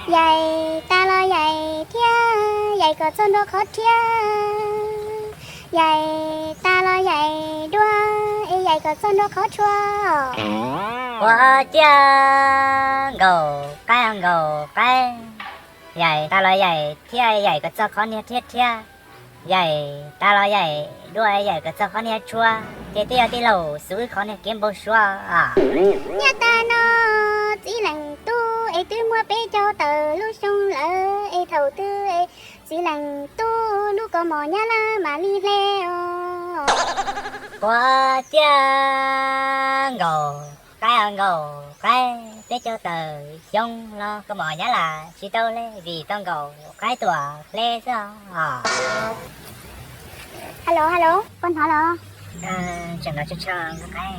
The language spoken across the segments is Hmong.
Yaim tas los yaim thiab, yaim kom txog ntua qhov rhiab. Yaim tas los yaim dua, es yaim kom txog ntua qhov tshua. Ua ciaj nkaum qaib nkaum qaib, yaim tas los yaim thiab yaim kom txog qhov niag rhiab rhiab. Yaim tas los yaim dua yaim kom txog qhov niag tshua, ces twb yog tij laug Xub wb qhov niag kev npau suav. Niaj tas no txiv leej tub es twb muab peb caug tawm lub xyoo lawm es thaum twg txiv leej tub lub kaus mom nyab laj mam li hle os. Ua ciaj nkaum qaib nkaum qaib, peb caug tawm xyoo los kaus mom nyab laj tsis tau hle vim tau nkaum qaib tuam hle xwb os. Hello, hello, koj hnov los? Tseem hnov tshaj tshaj nkaus qaib.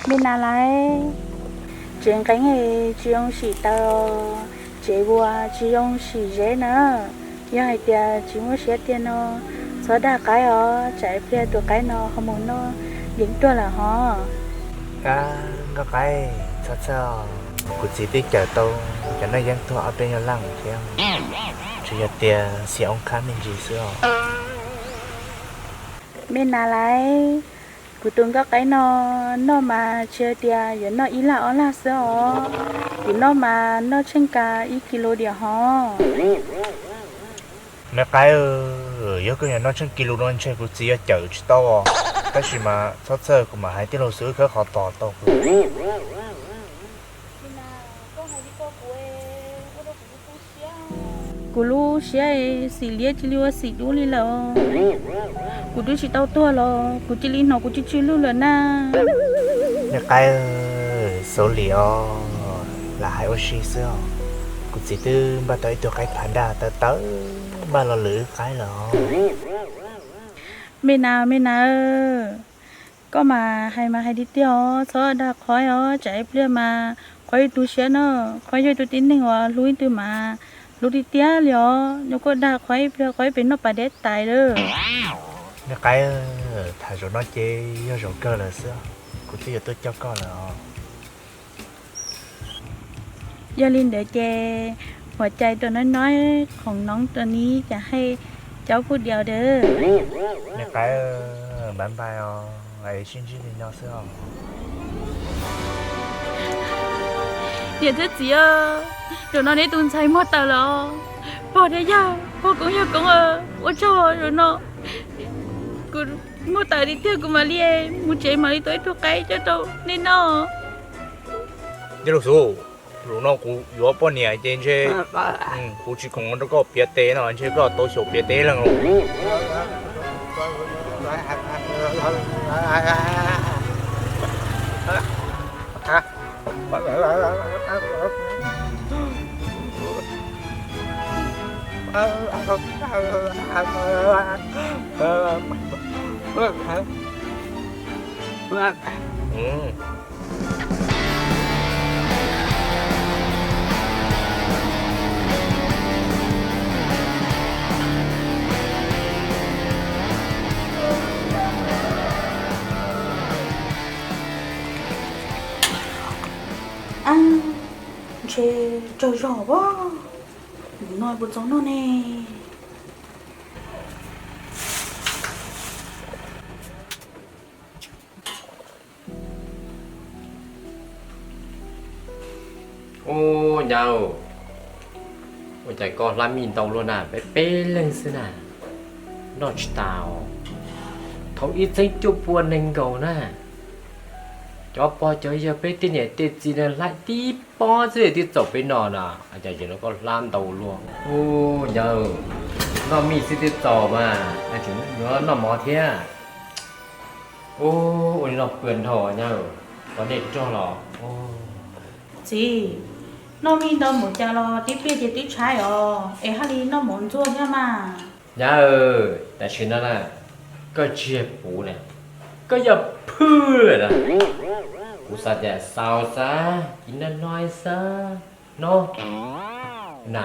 Me nas lais, tsev nqeeb tsis zoo sim taws, tsev vuas tsis zoo sim zeb na. Yog hais tias tsis muaj siab tiag no, txhob dag qaib os, tsam ib pliag tus qaib no ho mus noj yeeb tuag lawm hos. Nkauj qaib, txhob txhawj, kuv txiv twb cawm tau cov noj yeeb tuag ob peb nyuag leej thiab, tsuas yog tias xiam oob khab me ntsis xwb os. Me nas lais, kuv tus nkauj qaib no noj mas tsis hais tias yuav noj ib laj ob laj xwb os, kuv noj mas noj tsheej kav ib kis lus diam hos. Me qaib, yog koj yuav noj tsheej kis lus no ntshe kuv txiv yuav cawm tsis tau os, tab sis mas txhob txhawj, kuv mam hais tij laug Xub wb khawb qhov tos tau. Kuv lub siab xim liab cia li ua xim dub li lawm. Kuv twb tsis tau tuag los kuv cia li hnov kuv tsw tsw lwj lawm na. Me qaib, xaus lim os, lam hais ua si xwb os. Kuv txiv twb npaj tau ib tug qaib phav daj tawv tawv npaj los lwm wb qaib lawm os. Me nas, me nas, koj mas hais mas hais tiag tiag os, txhob dag Qhov os, tsam ib pliag mas Qhov yog tus siab no, Qhov yog tus tib neeg uas hlub ib tug mas hlub tiag tiag li os, nyob koj dag Qhov ib pliag Qhov pem noj pas deb tais lawm. Me qaib, tham zaum no ces yog zaum kawg lawm xwb, kuv twb yuav tuaj coj koj lawm os. Yog li ntawd ces หัวใจตัวน้อยๆของน้องตัวนี้อยากให้เจ้าพูดเดียวเด้อ. Me qaib, bye bye os, sib ntsib li no xwb os. Niam thiab txiv, zaum no neb tus ntxhais muag tawm lawm. Pog thiab yawg, pog koob yawg koob, ua tsaug zaum no kuv muag tawm tiag tiag, kuv mam li mus tsev mam li tua ib tug qaib coj rau nej noj. Tij laug Xub, zaum no kuv yuav poj niam ces ntshe kuv tsis khoom rau koj piav tes no, ntshe koj tau xyaum piav tes leej lauj. Ntshe tsaug zog as, mus no puas txaus noj ne. Ub, nyab, ua cas koj hlab mij ntau luaj na, peb peb leeg xwb na, noj tsis tas. Thaum ub txheeb cuaj pua nees nkaum na, cov pog cov yawg peb tej niam tej txiv na hlab tib pob xwb twb txaus peb noj na, cas zaum no koj hlab ntau luaj. Ub, nyab, noj mij xwb twb txaus mas, yuav noj mov thiab. Ub, ua li no pw dhau nyab, kom nej rog los. Txiv, noj mij ntau npaum cas los tib pliag ces twb tshaib os, es haj li noj mov ntxuaj thiab mas. Nyab, tam sim no na, koj tsis yog puv na, koj yog phwj lawm na. Kuv xav tias xaus xav, ib noj noj xwb no. Na,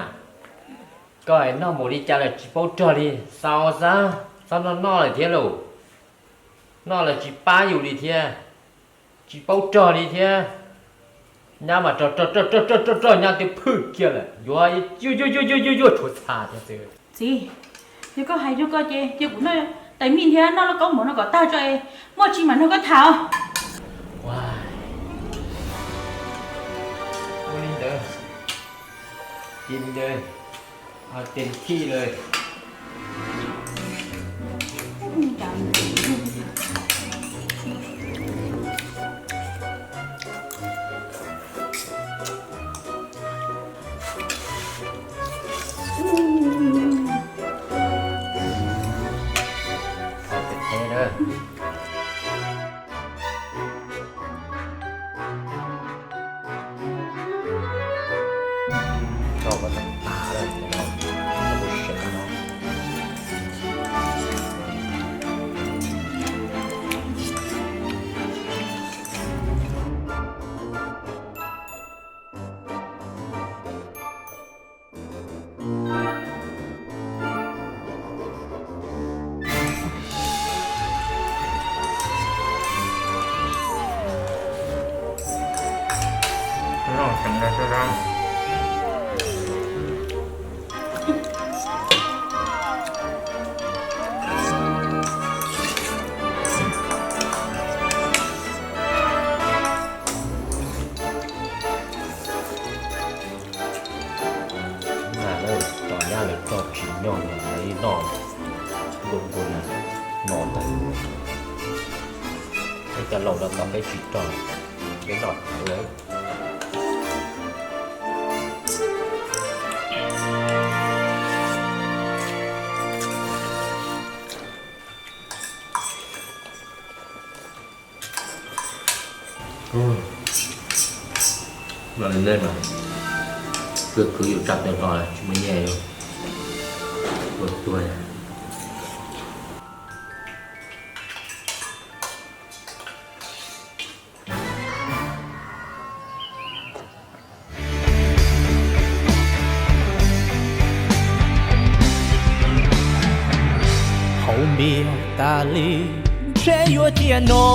koj noj npaum li cas los tsis paub rog li, xaus xav, txhob noj noj lawm thiab lauj. Noj los tsis pab yus li thiab, tsis paub rog li thiab. Nyab mas rog rog rog rog rog rog nyab twb phwj kiag lawm, yuav yuav yuav yuav yuav tshuav txha thiab xwb. Txiv, yog koj hais rau koj ces cia kuv noj tais mij thiab noj lauj kaub mov no kom tag tso, muaj tsis mam nrog koj tham os. Ua li ntawd, cia li ntawd, tes thij lawm. Tso kom tag lawm, tso kom sev no. Ntxhais lawv tso nyab lawv tso tsis nyog lawv noj, nkaus nkaus no ntag. Peb cov laus los tom peb tsis tso, peb noj tau lawm. Los li nej mas, kwv kwv yus tsam tawg hlo tsis muaj nyiaj yuav ua tuag. Haus npias tas li ntshe yuav cia no,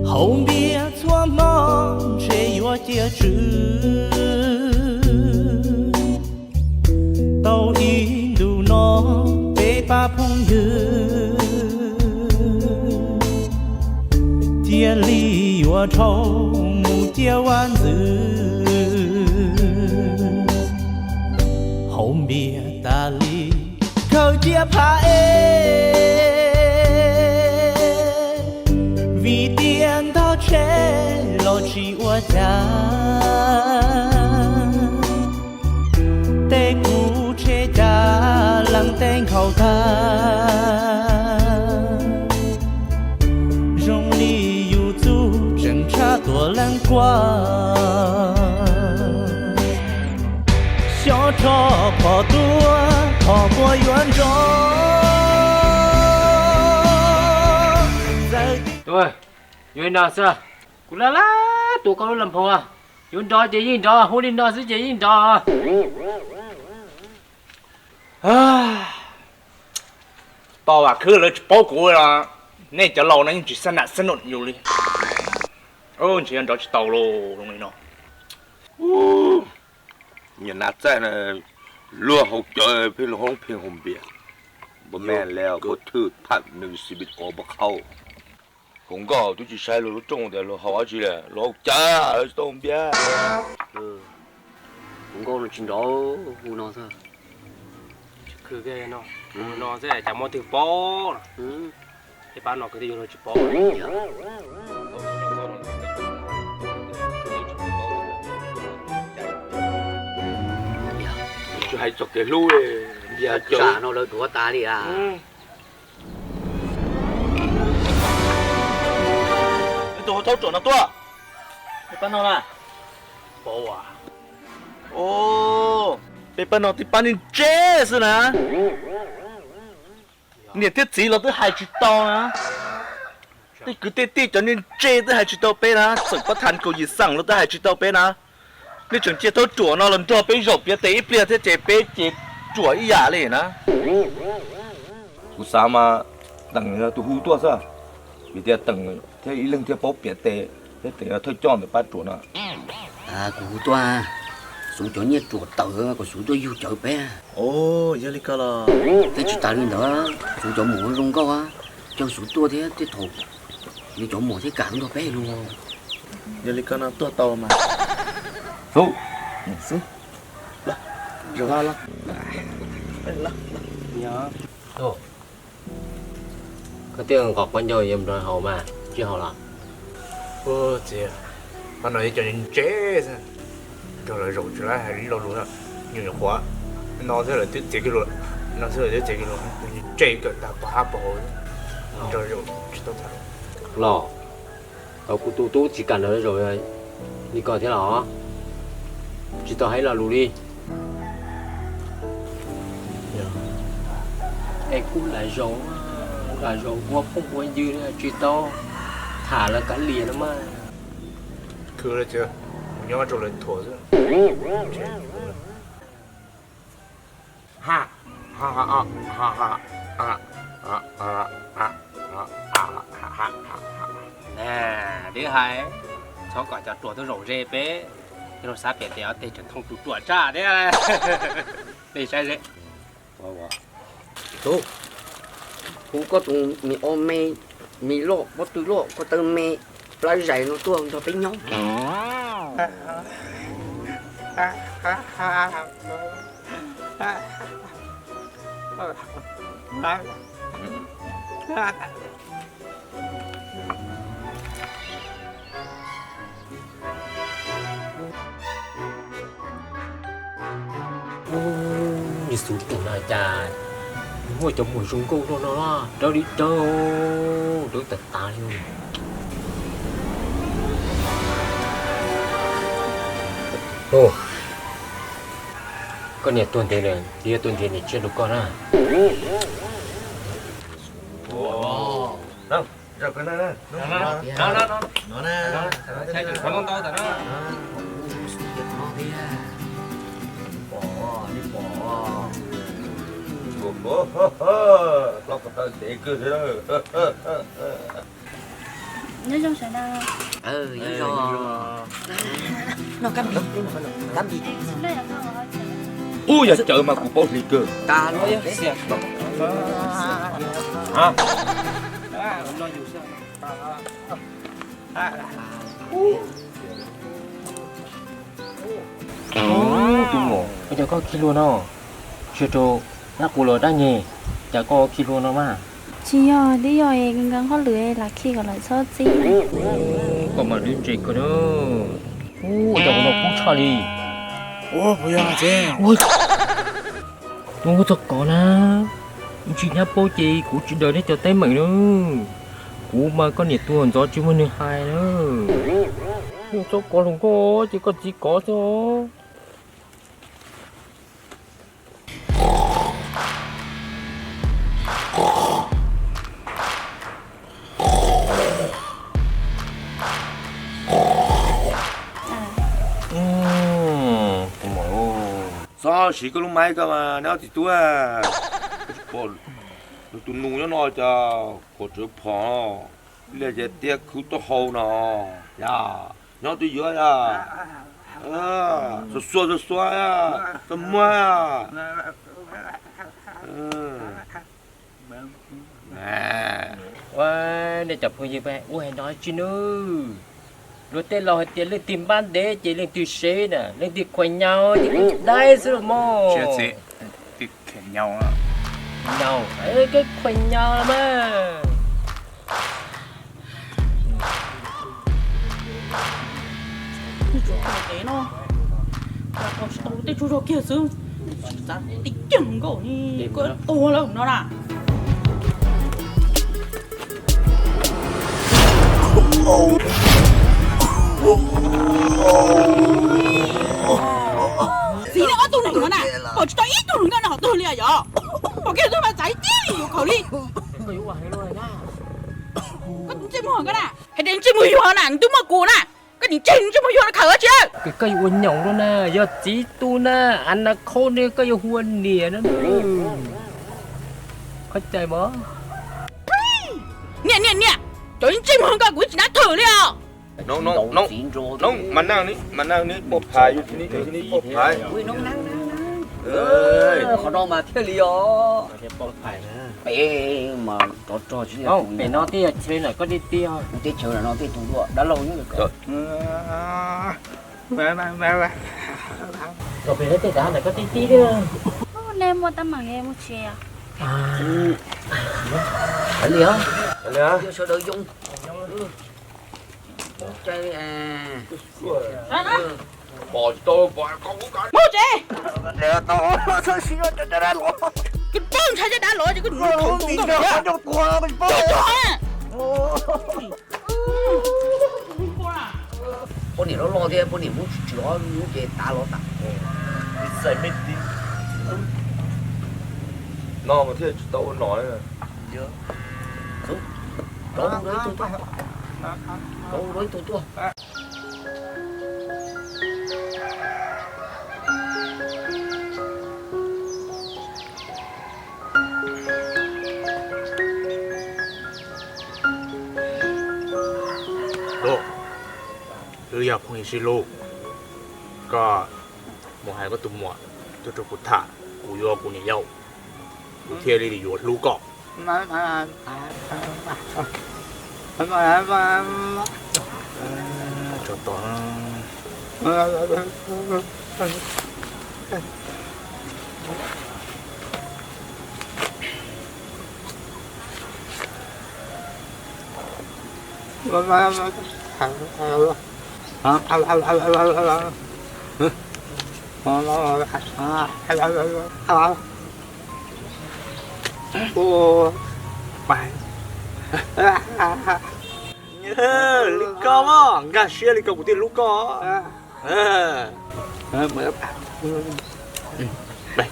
haus npias txhua hmo ntshe yuav cia tsw. Tau ib ntus no peb pab phooj ywg cia li yuav dhau mus cia vaj ntxwv. Haus npias tas li khaws cia phav es, vim tias ntog tsheb los tsis ua cas. Tej kuv tsheb cas leej teb nkhaus tag, zoo li yus txuj tseem tshaj tuam leej kuaj. Xyob rho phom tuaj, phom puas yuav nrov. Yuav li no xwb, kuv laj laj tua koj lub las phoos, yuav nrov ces yeej nrov, hu li no xwb ces yeej nrov. Tau vam khwb lawv tsis paub kuv los, nej cov laus no yeej tsis xab nam xab num yus li. Ntshe yuav nrov tsis tau li no. Niam nas txaij na, luag haus cawv pheej luag hoob pheej haus npias. Npua me le npua thwj tham nws xi pis quav npua qhau. Hluas nkauj twb tsis saib luag lub rooj tias luag haus dab tsi lawm, luag haus cawv tsis tau npias. Hluas nkauj no tsis nrov hu no xwb. Tsis khw kiag no, hu no xwb cas muaj twg paub no. Tej pab no kwv tij yug luag tsis paub. Tsis hais txog kev hlub, npias cawv no lawv dhuav tas li a. Tus hauv thaub ruam no tuaj. Peb pab no na. Peb pab no tib pab niag ntse xwb na. Niam thiab txiv los twb hais tsis tau na. Tej kwv tej tij cov niag ntse twb hais tsis tau peb na, txawm pab thas kaum yim xeem los twb hais tsis tau peb na. Nej tseem cia thaub ruam no los nrog peb zaum piav tes ib pliag thiab ces peb ces ruam ib yam li na. Kuv xav mas Teem yog tus hu tuaj xwb, vim tias Teem thiab ib leeg thiaj paub piav tes thiab tes thawj coj ntawm pab ruam no. Kuv hu tuaj, Xub cov nyiaj ruam tawm kom Xub tuaj yug cawv peb. Yog li ko los thiab tsis tas li ntawd, Xub cov muam zoo nkauj, caw Xub tuaj thiab tej thaum nws cov muam thiaj kam nrog peb luag. Yog li ko no tuaj tau mas. Xub, Xub, los, los. Koj twb nqos qaub ncaug yuav nrog haus mas tsis haus los? Txiv, qhov no yog cov ntse xwb, nrog lawv zaum tsis laib hais ib lo lus, nyuam nyuam qhuav no xwb lawv twb txiav kiag lus, no xwb lawv twb txiav kiag lus, ntse kawm tag pov hab pov hauv, nrog zaum tsis tau txhaum. Los, tau kuv tus tub tsis kam nrog zaum li ko thiab los? Tsis tau hais lo lus li. Es kuv lam zaum, lam zaum ua phooj ua ywg tsis tau tham lawv kav liam no mas. Khwv lawv txiv, mus nyob rau lawv thuam xwb. Twb hais txhob kom cov ruam tuaj zaum ze peb, coj los xav piav tias tej tseem thooj tus ruam tshaj thiab. Nej saib seb. Tub, hu koj tus me o me, me loj pob tw loj ko taw me, plab zais no tuaj nrog peb nyob. Ub, niag Xub tus no cas muaj cov muam zoo nkauj no no, dawb li dawb, dawb tas tas li. Koj niam tuag ntev lawm, twb yog tuaj nrhiav niam tsiaj rau koj na. Pov, pov, pov tau ntev kawg thiab. Nyob zoo sawv daws. Nyob zoo. Ub, yog cawv mas kuv paub hli kawg. Ub, tus muam, ua cas koj khi hlua no? Tsis rau dab qus los dab nyeg, cas koj khi hlua no mas? Tsis yog, twb yog nkawd nqoj lwm lam khi kom lawv txhob txib. Koj mas dub ntse kawg na. Ub, ua cas kuv no kub tshaj li. Ua, puas yog txiv? Ua, tus ua txog kov na. Tsis nyab paub ces kuv tsis daws nej cov teeb meem na. Kuv mas koj niam tuag ntxov tsis muaj neeg hais na. Ua txog kov hluas nkauj ces koj txiv kov xwb. Txhob siv koj lub maib ko mas neb ob txiv tub, koj tsis pom nws tus nus nyob no cas khuam tsawv phom li ces tiab khwv taub hau no, yog nyob twb yuav yog xuas xuas xuas xuas, txaj muag. Ua, nej cov phooj ywg, ua hais no tsis nws, luag tej laus hais tias leej twg npab ntev ces leej twg sev na, leej twg khuas nyau ces leej twg daib xwb los mog. Nyau, koj khuas nyau los mas. Nws tsuas kawm kev no, kawm tsis tau tej tsuas zog kiag xwb. Tsis txav tej ceeb nkauj ni, koj tuag lawm no na. Txiv, nej ob tug neeg no na, pom tsis tau ib tug hluas nkauj no hom twg li yom? Pom kiag tug no txav ib tib li yuav khaws li. Koj tus ntsej muag koj na, hais tias ntsej muag yuag na, nws twb muaj kuv na. Koj nim tseg ntsej muag yuag no khaws tsi. Koj yuav ua nyaum luaj na, yog txiv tub na, a na khaub ne koj yuav hu ua niam na. Koj cais mog. Niam, niam, niam, Cov ib ntsis mus nkaus kuv tsis nab thwm li os. Mas naj ni, mas naj ni poj phais, poj phais. Qhov no mas thiaj li os. Pem mas rov rog tsis pem no tej chaw na koj tij tij, kuv teb chaws no tej tus dab laug nyob. Kom pem no tej dav ntawm koj tij tij li. Nej muaj teeb meem mus tsev. Li os, sawv daws yoo. Mus tsev. Koj paub ntshai caj dab los ces koj tus khaum tus ntawd. Poj niam loj loj thiab poj niam muab tsis tshwm ob lub ces tav los tas. No mas thiaj tsis tau ua nom. Rov ua ib tug tuaj. Wb yog phooj ywg sib hlub, koj mus hais koj tus muam tuaj rau kuv tham, kuv yuav kuv niam yau, kuv thiaj li yuav hlub koj. Li ko mas nkag siab li ko kuv thiaj hlub koj.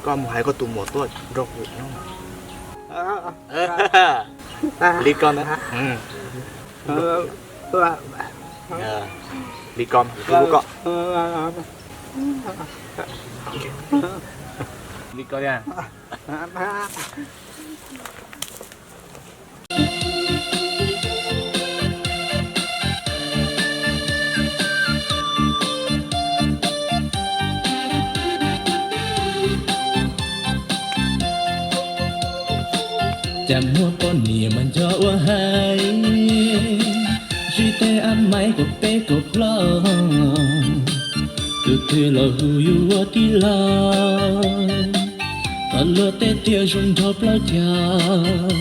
Koj mus hais koj tus muam tuaj nrog kuv no. Li ko ntag. Li ko, kuv hlub koj. Li ko thiab. Cas muaj poj niam mas nco ua hais, tsis tej ab mais kaum peb kaum plaub, tus twg los hu yus ua tij laug, qhov luag tej tiag zoo nraug plaub caug.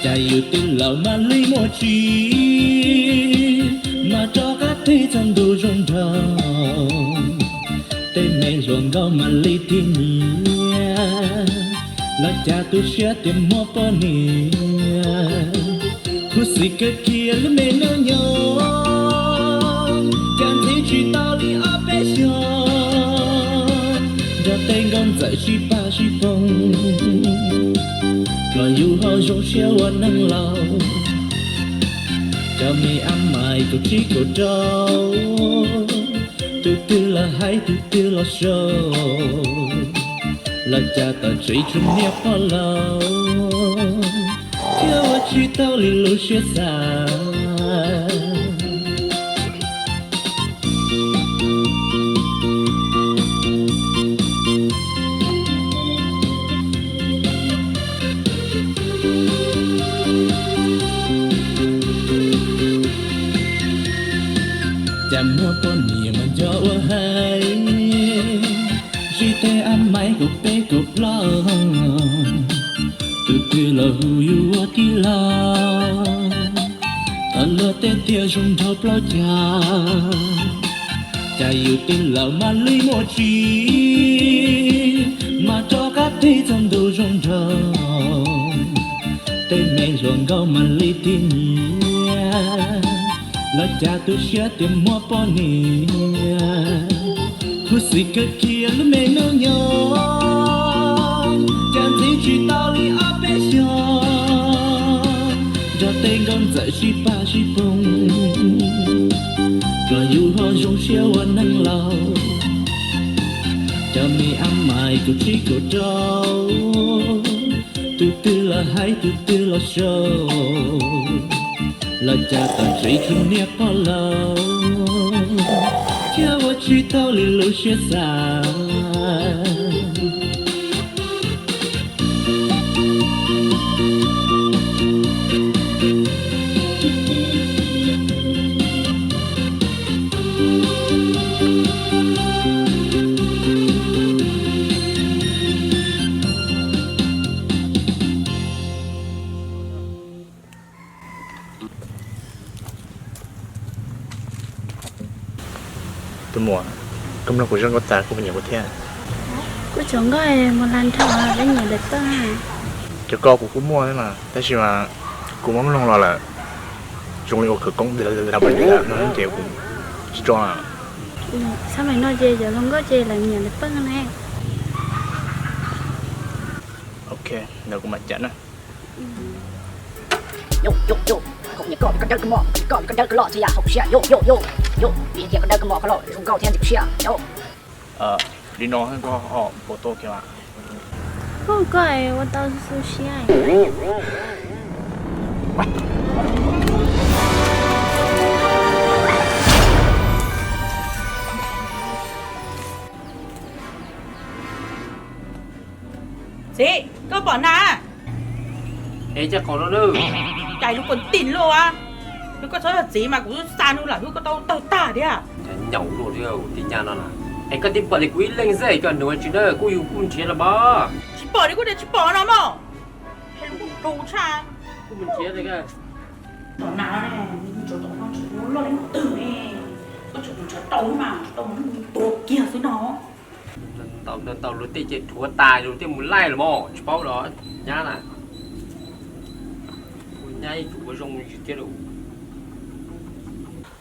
Cas yus tij laug mas li muaj tsis, mas rov qab tig txog ntu zoo nraug, tej me hluas nkauj mas li tig niam, los cas tu siab tias muaj poj niam. Khuv xim kawg kiag lub me hnub nyoog, cas ntxiv tsis tau li ob peb xyoos, nrog tej nkauj ntxawm sib pab sib phoov, los yus ho zoo siab ua neeg laus. Cov me ab mais kaum tsib kaum rau, tus twg los hais tus twg los sau, los cas tau tsev tsum niag pog laus, thiaj ua tsis tau li lub siab xav. Cas muaj poj niam mas nco ua hais, tsis tej ab mais kaum peb kaum plaub, tus twg los hu yus ua tij laug, qhov luag tej tiag zoo nraug plaub caug. Cas yus tij laug mas li muaj tsis, mas rov qab tig txog ntu zoo nraug, tej me hluas nkauj mas li tig niam, los cas tu siab tias muaj poj niam. Khuv xim kawg kiag lub me hnub nyoog, cas ntxiv tsis tau li ob peb xyoos, nrog tej nkauj ntxawm sib pab sib phoov, los yus ho zoo siab ua neeg laus. Cov me ab mais kaum tsib kaum rau, tus twg los hais tus twg los sau, Los cas tau tsev tshuav niag pog laus, thiab ua tsis tau li lub siab xav. Tus muam, koj mloog kuv zaj nkauj tas koj puas nyiam kuv thiab? Kuv tsuas nkauj mus hla nrho peb nyiam lawv tuaj. Cov ko kuv kuj muaj thiab mas, tab sis mas kuv muab mloog los lawm zoo li ua khawv koob no ces kuv tsis tso. Txhob mas no ces cov hluas nkauj ces lawv nyiam lawv pheej ne. Ok, ntawd kuv mam cam na. Yo, yo, yo, koj nyiam koj, koj dawb koj mos, koj nyiam koj, koj dawb koj los txhua yam haum siab, yo, yo, yo, yo, vim tias koj dawb koj mos koj los zoo nkauj thiab ntxim siab, yo. Li no koj ho puas tau kiag mas. Koj ua tau xu siab. Txiv, koj pom nas? Es caj qaum no na. Cais lub pos tis luaj a. Yog koj txhob yog txiv mas kuv twb xa nws lam hlub koj tau tawg tag thiab. Cas nyaum luaj thiab ua tib nyab no na. Es koj twb pom li kuv ib leeg xwb, cov nws ua tsis na, kuj yus kuj nrhiav los mas. Tsis pom li kuj tias tsis pom no mog. Kuj mus nrhiav li. Tom nas no ne, tso tom no tsis loj li twg ne. Koj tseem mus nrhiav tau mas tsis tau mus tua kiag xwb no. Ntaus ntaus luag tej ces rhuav tas luag tej mus laij los mas tsis paub los nyab na. Ua nyab ib tug ua zoo yws thiab lauj.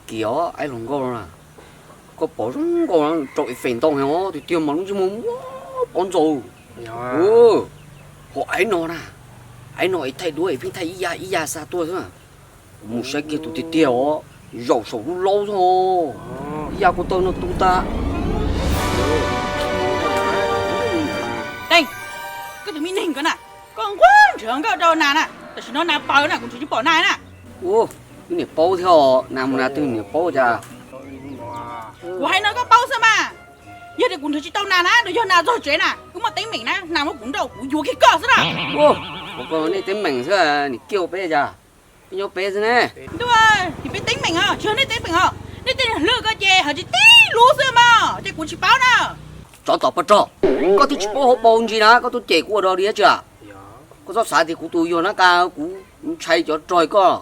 Kiv os, aib hluas nkauj na, koj pom zoo nkauj rau effect ntau heev os, tiag tiag mas lub ntsej muag muab pov ntxaus. Hos aib no na, aib no es thaij duab es pheej thaij ib yam ib yam xa tuaj xwb. Kuv mus saib kiag tus tiag tiag os, zaum saum lub laub xwb os. Ib yam kuv taw no tu tag. Teej, koj tus me neeg ko na, koj nquag nrhiav nkauj rau nas na, tam sim no nas paws na kuv nrhiav tsis pom nas na. Ua, wb niam paub thiab os, nas mus nas twg niam paub cas. Kuv hais no koj paub xwb mas. Yog tias kuv nrhiav tsis tau nas na, los yog nas txog tsev na, wb muaj teeb meem na, nas muab kuv nrauj kuv yuav kiag koj xwb na. Ua, kuv ko nej teeb meem xwb, niam kiag ua peb cas, peb nyob peb xwb ne. Ntuj, yog peb teeb meem os, tsis yog nej teeb meem os, nej tej niag hlwb ko ces hais tsis tib lus xwb mas, ces kuv tsis paub na. Tsov tom pov rog, koj twb tsis paub hauv paus ntsis na, koj tuaj cem kuv ua dog dig tsi? Koj txhob xav tias kuv tus yog nab qa kuv ntshai cov rog koj,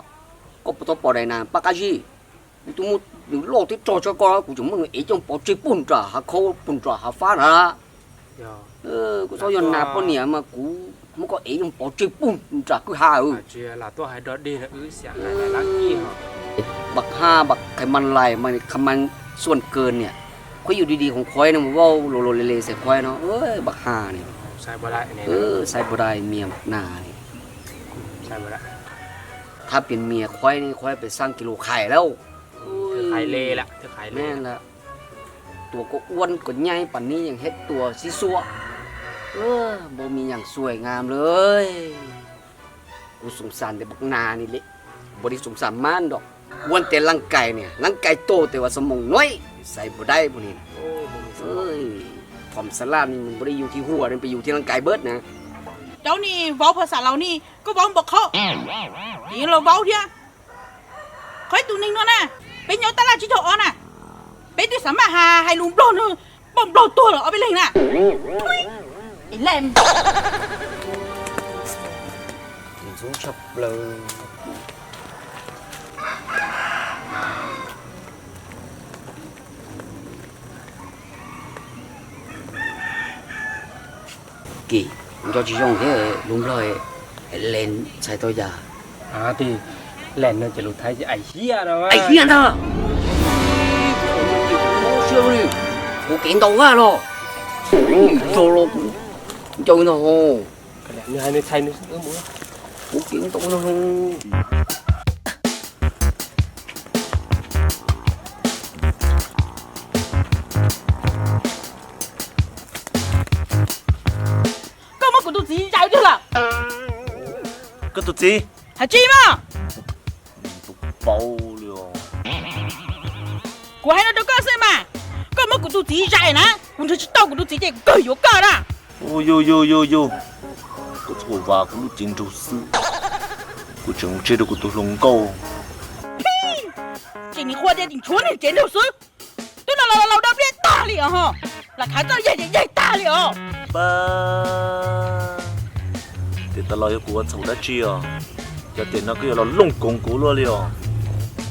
koj puas tau pom daim nas paj qab zib? Kuv twb muab nws loj thiab rog tshaj koj, kuv tseem muab nws ev coj pov tseg puag nram hav khaub puag nram hav fab na. Koj txhob yog nas poj niam mas kuv muab koj ev coj pov tseg puag nram kwj ha. Bak ha bak kha man lais mas kha man xuan kaws niam, khuaib yus di di khoov khuaib no mus vauj los los le le xais khuaib no, bak ha ni. Xais npua dai mias nas ni. Thab pias mias khuaib ni, khuaib pes xab kis lus khais lauj. Tuas koj uab koj nyaib pas nib yeej heb tuas xib xuab. Npau mi yam xuaim nga lawm. Kuv xoom xam ntawm npam nas ni li, npau li xoom xam mab nrog. Uab tes laj kais ni, laj kais tuaj tes vas xoom moos nuaib, xais npua daib npua ni. Phom xa laj ni npau li yus thib huam ni pes yus thib laj kais npawb na. Cov ni vauv phom xam laus ni, koj vauv npau qhov, los vauv thiab. Qhov ib tug neeg no na, peb nyob tab laj tsib caug ob na, peb twb xav maj has hais lus nplog no, npauj nplog tuag los ob peb leeg na. Ntxub tshaj plaws. Kis, nco tsis zoo thiab lus nplog, lees txhais tau yam. Lees no ces lus Thaib ces ais hiaj no. Ais hiaj ntag. Kuv kev ntau vaj los, ntau los kuv ncaws ntag ho. Kuv kev ntau ntag. Koj muab kuv tus txiv zais twg lawm? Koj tus txiv? Hais tsis mas. tau li os. Kuv hais no rau koj xwb mas, koj muab kuv tus txiv zais na, kuv nrhiav tsis tau kuv tus txiv ces kuv kawg yuav koj na. Yus yus yus yus, koj txhob vam kuv lub cev nraug xwb, kuv tseem mus tseg rau kuv tus hluas nkauj. Ces nws qhuas tias tseem tshuav nws cev nraug xwb. Twb no los laus dab pliab tag li os ho, lam khav txoj yaig ces yaig tag li os. Pab, ces tas los yog kuv ua txhaum dab tsi os? Cov tiam no koj yuav los looj koov kuv luaj li os.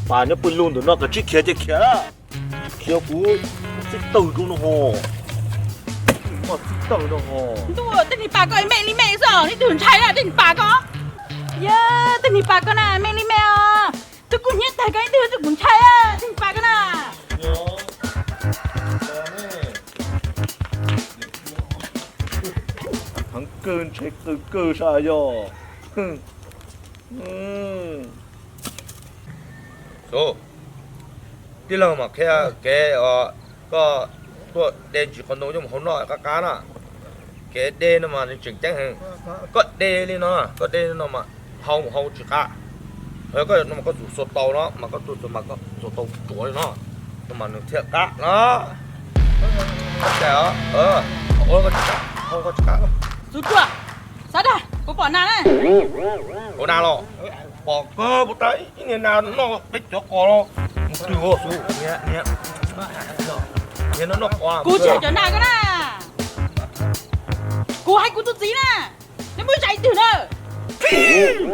Pas nyob pw lug ntawm no koj tsis khiav ces khiav, khiav kuv txib tawg rau no ho. Muaj txib tawg no ho. Ntuj, tej niag pas koj me li me xwb, leej twg ntshai tej niag pas koj? Yog tej niag pas koj na me li me os. Tus kuj hnyiab tag koj ib tug tus kuv ntshai tej niag pas koj na. Heev kawg, ntshai kawg kawg sas yog. Tij laug mam qhia kev, koj tuaj de ntsis qhov ntoo coj mus hau noj qab qab na. Kev de no mas nws tseem ceeb heev. Koj de li no, koj de li no mas hau mus hau tsis qab. Koj no mas koj tus xuas tau no mas koj tus xuas mas koj xuas tau tsuav li no, no mas nws thiaj qab no. Xub ruaj, xav dag, kuv pom nas na. Ua nas los? Pom kawg puas tau ib niag nas noj peb cov qos los mus twg xwb. Kuv tsis hais cov nas ko na. Kuv hais kuv tus txiv na. Nws muab zais twg na?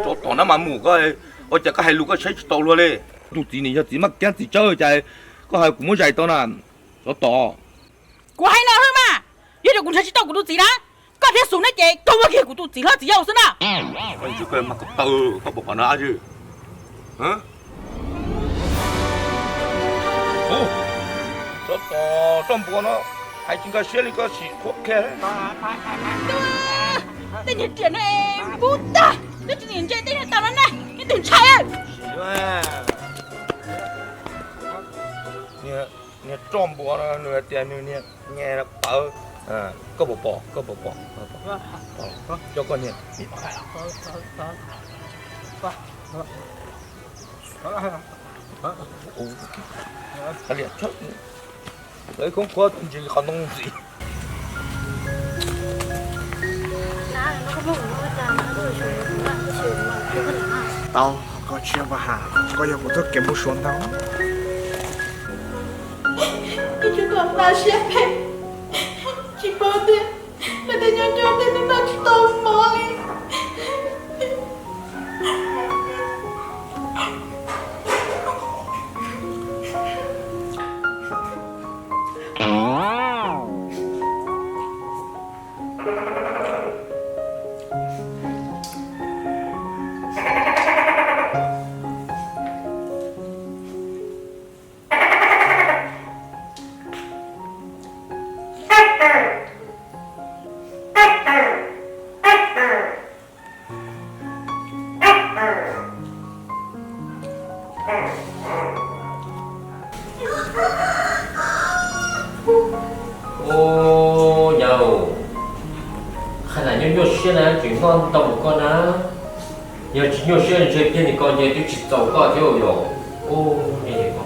Tsov tom na mas mus koj, ua cas koj hais lus koj saib tsis taus luag li? Tus txiv nim yog txiv maj kiab txiv tsawb cas koj hais kuv muab zais tau na? Tsov tom. Kuv hais no xwb mas, yog tias kuv nrhiav tsis tau kuv tus txiv na, koj thiab Xus ne ces koj muab kiag kuv tus txiv hlob txiv yau xwb na. Koj ntsia koj mas ko taw, koj puas pom na dab tsi? Tsov tom roj npua no, hais tsis nkag siab li koj sim qhuab qhia. Tej niag riam no es pub tag, twb tsis nim ntse tej niag tau no na, ib tug ntshai. Niag roj npua no nws hais tias nws niag nyuam pawv. Koj puas pom, koj puas pom? Coj koj niag. Ua li, lawv khoob khuab ntsis qhov ntoo ntxiv. Tau, koj tsis yog pab has, koj yog kuv txoj kev mus suav ntau. Ib tug tuaj tas siab phem, tsis paub tias lawv tej nyob nco tej neeg noj tsis tau mov li. Ub, yawg, qhov no nyuaj nyuaj siab na, tseem noj ntau mus koj na. Yog tsis nyuaj siab ntshe kiag nim ko nce twb tsis txaus koj thiab yom. Ub, nej ko.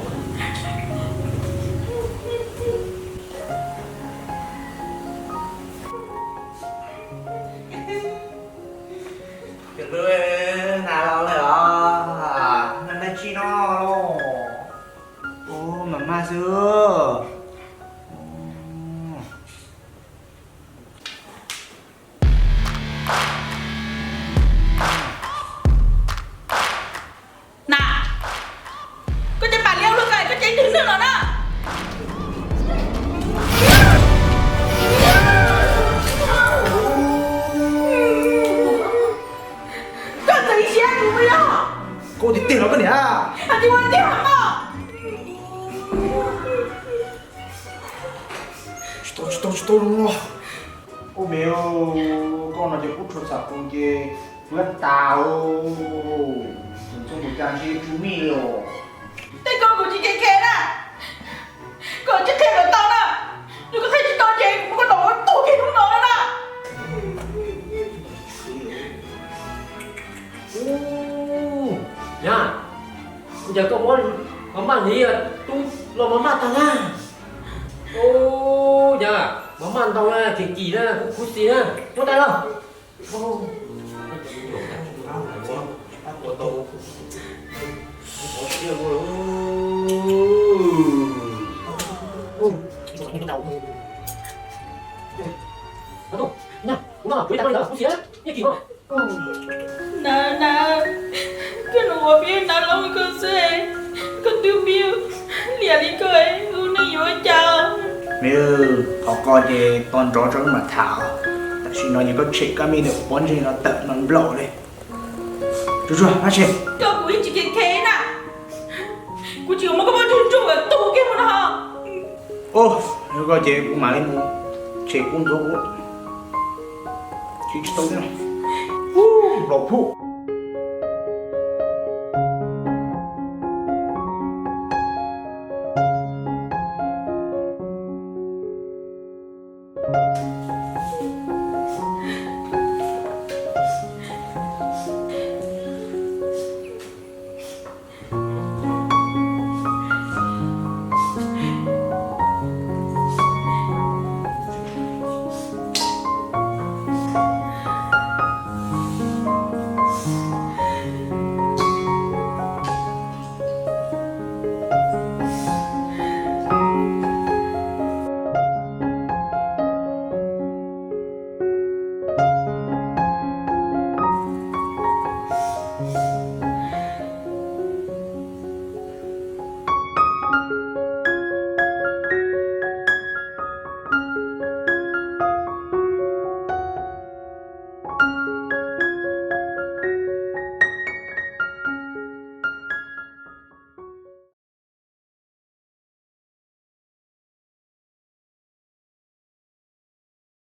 Cov hlub, nas los lawm os, noj dab tsi no lauj? Ub, mas maj xwb. Nas, koj cov pam liab luaj koj, koj cov ib tug nwj los na. Koj txawm ib siab kuv yog. Koj ua tiag tiag los koj niam? Hais tias ua tiag los koj. Tsis tau, tsis tau, tsis tau. Ua me, koj no ces kub tshua txam qus ces kuv tas, txooj tus cas ntshe tsw mij li os. Tej ko kuv tsis kheev kheev na, koj tsis qhia kom tau na, yog koj qhia tsis tau ces kuv muab koj tom ua tug kiag hnub no na. Ub, nyab, ua cas koj Tub los mov maj tag na. Ub, yog mov maj ntau na, kim kim na, khuv xim na, muab dai los. Nab, koj nug ua peb nab hlob li koj xwb, koj twb pib liam li koj, ua neej yuav ua cas? Me, qhov ko ces tos nrov tso mam tham. Tam sim no ces koj tshem kab me ntawm pob ntseg no tawm no nplaum li. Tsuag tsuag, dab tsi? Koj kuv yeej tsis khev khev na. Kuv tsis muab koj poj ntsuag ntsuag tus kiag mus no. Ub, yog koj ces kuv mam li mus tshem kub ntxuav kuv. Tsis tau, ub, nplaum phuj.